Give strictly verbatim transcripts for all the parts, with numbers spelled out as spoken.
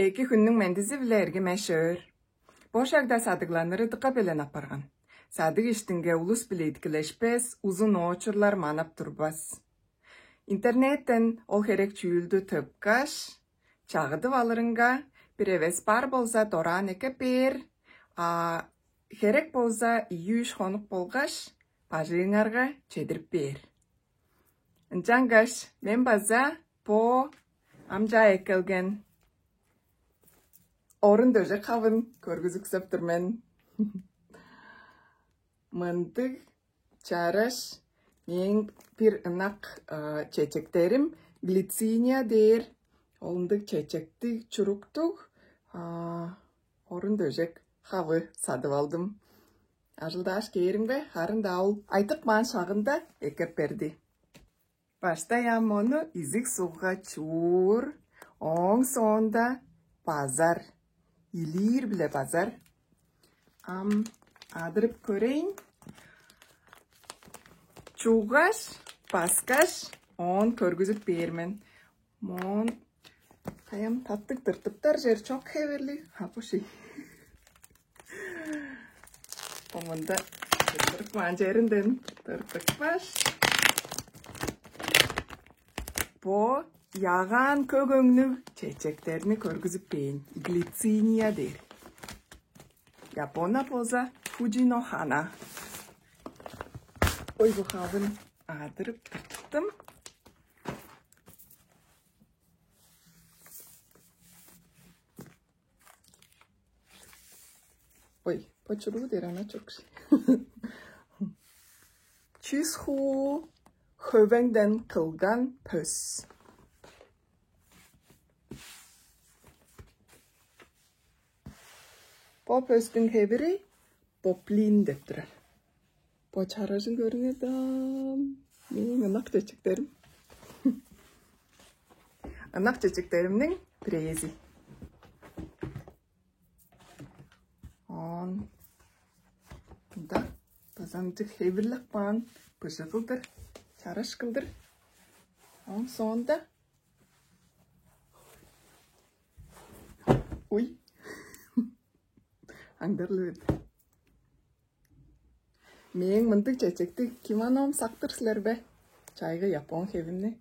Эки хүннүң мендизи-биле, эргим эш-өөр. Бо шагда садыгланыры дыка белен апарган. Садыг иштинге улус-биле идкилешпес, узун оочурлар манап турбас. Интернеттен ол херек чүүлдү тыпкаш, чагыдып алырынга, бир эвес бар болза, дораан эккеп бээр, а херек болза, ийи-үш хонук болгаш, бажыңарга чедирип бээр. Ынчангаш мен база бо амчаа эккелген орун-дөжек хавын көргүзүксеп тур мен. Мындыг чараш мээң бир ынак, а, чечектерим, глициния дээр, ол ындыг чечектиг, чуруктуг, а, орун-дөжек хавы садып алдым. Ажылдааш кээримге, харын-даа ол айтып каан шагында эккеп берди. Баштай ам ону изиг сугга чуур, ооң соонда базар, илиир-биле базар. Ам адырып көрейн. Чуугаш, баскаш, оон көргүзүп бээр мен. Моон каяам, таттыг тыртыптар чер чок хевирлиг. А бо шей. Бо мында тыртырып каан черинден тыртыпкаш, бо ягаан көк өңнүг чечектерни көргүзүп бээн. Глициния дээр. Япона болза фуджино хана. Ой, бо хавын адырып тырттым. Ой, почерк дээр ана чок. Чүс хуу хөвеңден кылган пөс. Бо пөстүң хевири поплин деп турар. Бо чаражын көрүңер даан. Мээң ынак чечектерим. Ынак чечектеримниң бирээзи. Оон мында база ындыг хевирлеп каан, быжыгылдыр, чараш кылдыр. Оон соонда, уй, аңдарлы берди. Мээң мындыг чечектиг кимоном сактыр силер бе? Чайгы япон хевимни.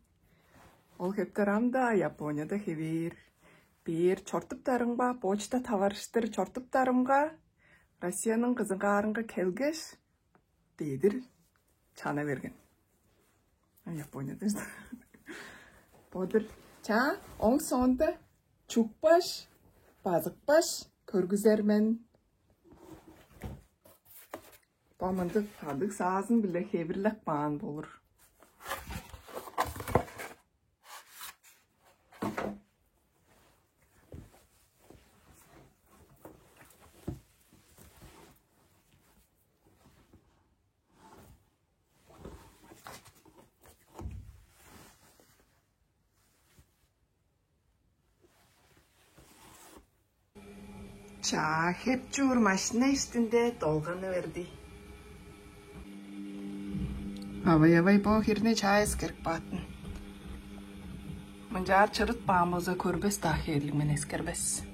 Ол хептер ам-даа Японияда хевээр. Бээр чортуптарымга, почта таварыштыр чортуптарымга, Россияның кызыгаарынга келгеш, дедир чана берген. А, Японияда. Бодур. Чаа, оң соонда чукпаш, базыкпаш көргүзер мен. Бо мындыг кадыг саазын-биле хевирлеп каан болур. Чаа, хеп чуур машина иштинде долганы берди. Авай-авай, бо хирни чаа эскерип каатын. Мынчаар чырыт баан болза, көрбес-даа хээрлиг мен, эскербес.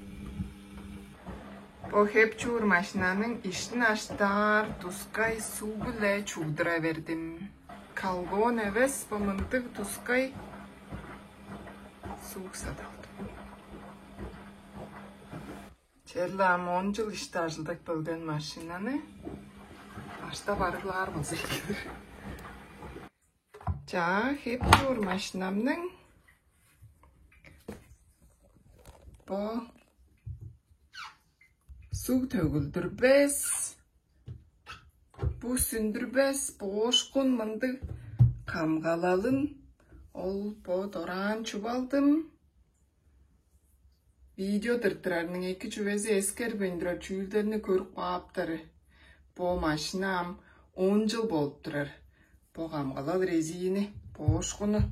Бо хеп чуур машинаның иштин аштаар тускай суг-биле чугдура бердим. Колгон эвес, бо мындыг тускай суг садып алдым. Черле ам он чыл ишти ажылдап келген машинаны башта барыглаар болза эки-дир. Чаа, хеп чуур машинамның бо суг төгүлдүрбес, бус үндүрбес боошкун мындыг камгалалын ол бо дораан чуп алдым. Видео тырттырарның эки чүвези, эскербейн турар чүүлдерни көрүп кааптары. Бо машина ам он чыл болуп турар. Бо камгалал резини, боошкуну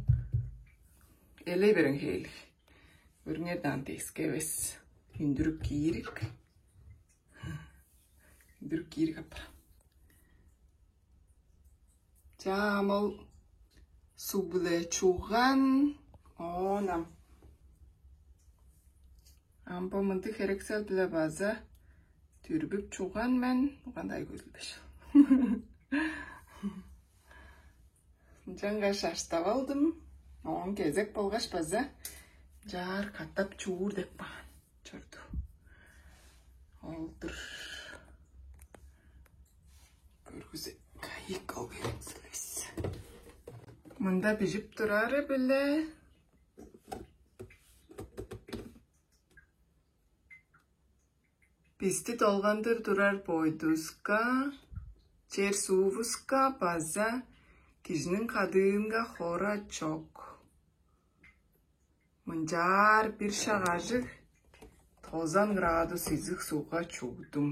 элей бериң хээлиг. Көрүңер даан, дески эвес. Үндүрүп киирик. Үндүрүп киирик апарам. Чаа, ам ол суг-биле чугган, оон ам Ам бо мындыг херексел-биле база дүрбүп чуган мен, угандай көзүлбеш. Ынчангаш аштап алдым. Оон кезек болгаш база чаар катап чуур деп каан чорду. Ол-дур. Көргүзе кайык ол бериңсилес. Мында бижип турары-биле бисти долгандыр турар бойдуска, чер-суувуска база кижиниң кадыынга хора чок. Мынчаар бир шак ажыг тозан градус изиг сугга чугдум.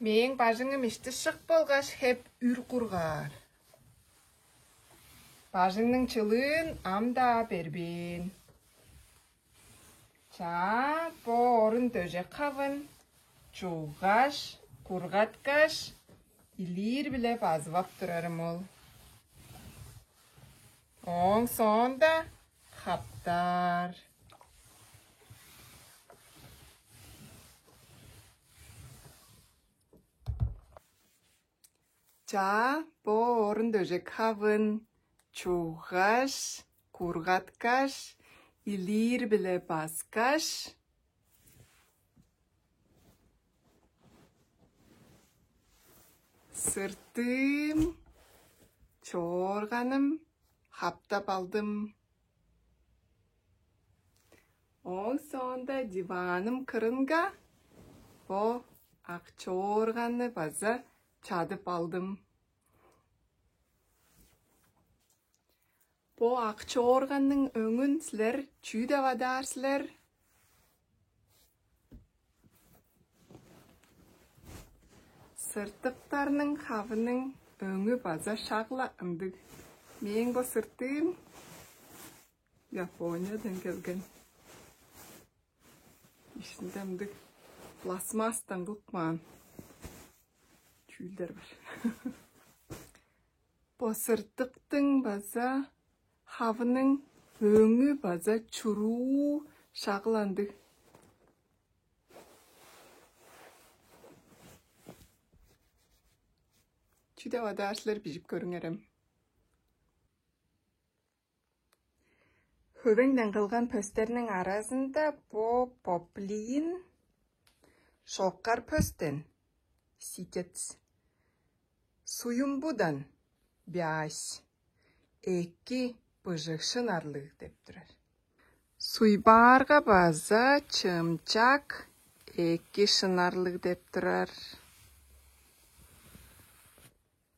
Мээң бажыңым ишти шык болгаш хеп үр кургаар. Бажыңның чылыын ам-даа бербээн. Чаа, бо орун дөжек хавын чуггаш, кургаткаш, илиир-биле базып ап турарым ол. Ооң соонда хаптаар. Чаа, бо орун дөжек хавын чуггаш, кургаткаш, илиир-биле баскаш, сыртыым, чоорганым хаптап алдым. Ооң соонда диваным кырынга бо ак чоорганны база чадып алдым. Бо ак чоорганның өңүн силер чүү деп адаар силер? Сыртыктарның хавының өңү база шагла ындыг. Мээң бо сыртыым Япониядан келген. Ишинде ындыг пластмасстан кылып каан чүүлдер бар. Бо сыртыктың база хавының өңү база чуруу шагла ындыг. Чүү деп адаар силер, бижип көрүңерем. Хөвеңден кылган пөстерниң аразында бо поплин, шокар пөстен, ситец, суюмбудан, бясь, эки быжыг шынарлыг деп турар. Суйбаарга база чымчак эки шынарлыг деп турар.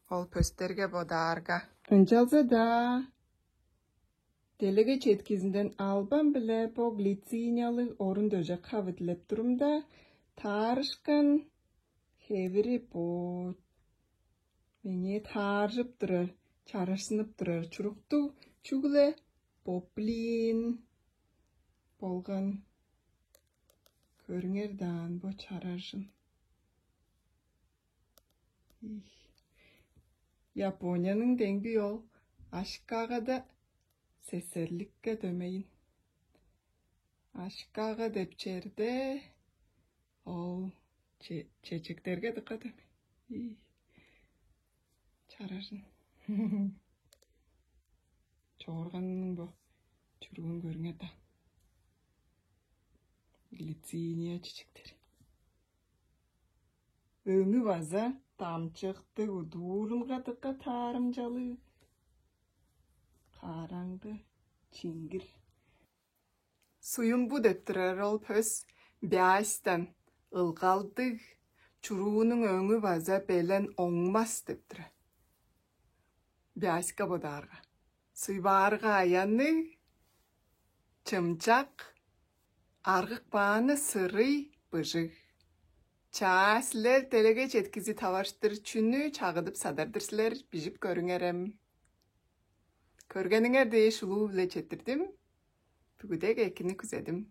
Ол пөстерге бодаарга. Ынчалза-даа делеге четкизинден албан-биле бо глициниялыг орун дөжек хавы дилеп турумда, таарышкан хевири бо. Меңээ тааржып турар, чарашсынып турар чуруктуг чүгле поплин болган. Көрүңер даан бо чаражын. Японияның деңги ол ашкагада сесерликке дөмейин. Ашкага деп черде ол чечектерге дыка дөмей. Чарарын. Чоорганның бо чуруун көрүңер да. Глициния чечектери. Өңү база дамчыктыг, удуурунга дыка таарымчалыг. Караңгы, чиңгир. Суюмбу деп турар ол пөс бяастан ылгалдыг, чуруунуң өңү база белен оңмас деп турар. Бяаска бодаарга, суйбаарга аянныг, чымчак, аргык бааны сырый, быжыг. Чаа, силер делеге четкизи таварыштыр чүнү чагыдып садар-дыр силер, бижип көрүңерем. Көргениңер дээш улуу-биле четтирдим. Бүгүдег экини күзедим.